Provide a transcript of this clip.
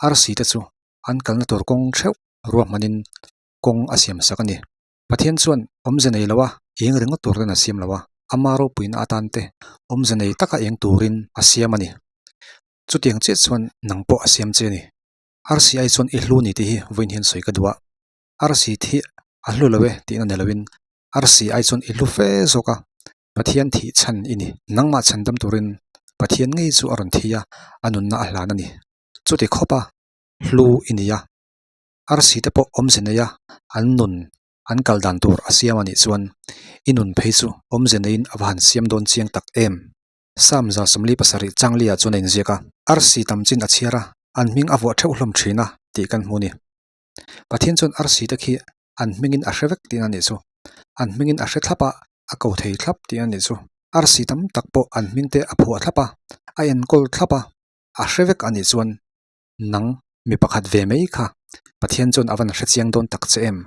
Arsi te chu an kalna tur kawng theuh ruahmanin kawng a siam sak a ni. Pathian chuan awmze nei lo a, eng ringawt tur ten a siam lo a, ama ropuina atan te awmze nei taka eng turin a siam a ni. Chutiang chiah chuan nang pawh a siam che a ni. Arsi ai chuan i hlu ni tih hi vawiin hian sawi ka duh a, arsi thi a hlu lo e tihna ni loin arsi ai chuan i hlu fe zawk a, Pathian thih chhan i ni. Nangmah chhan dam turin Pathian ngei chu a rawn thi a, a nunna a hlan a ni. Chuti khawp a, hlu i ni a. Arsi te pawh awmze nei a, an nun an kal dan tur a siam a nih chuan i nun phei chu awmze neiin a va han siam dawn chiang tak em? Sam 77 Changlia chuan a inziak a, arsi tam chin a chhiar a, an hming a vuah theuh hlawm thin a tih kan hmu a ni. Pathian chuan arsi te khi an hmingin a hre vek tihna a nih chu. An hmingin a hre thlap a, a ko thei thlap tihna a nih chu. Arsi tam tak pawh an hming te a phuah thlap a, a enkawl thlap a, a hre vek a nih chuan nang mi pakhat ve mai kha Pathian chuan a van hre chiang dawn tak che em?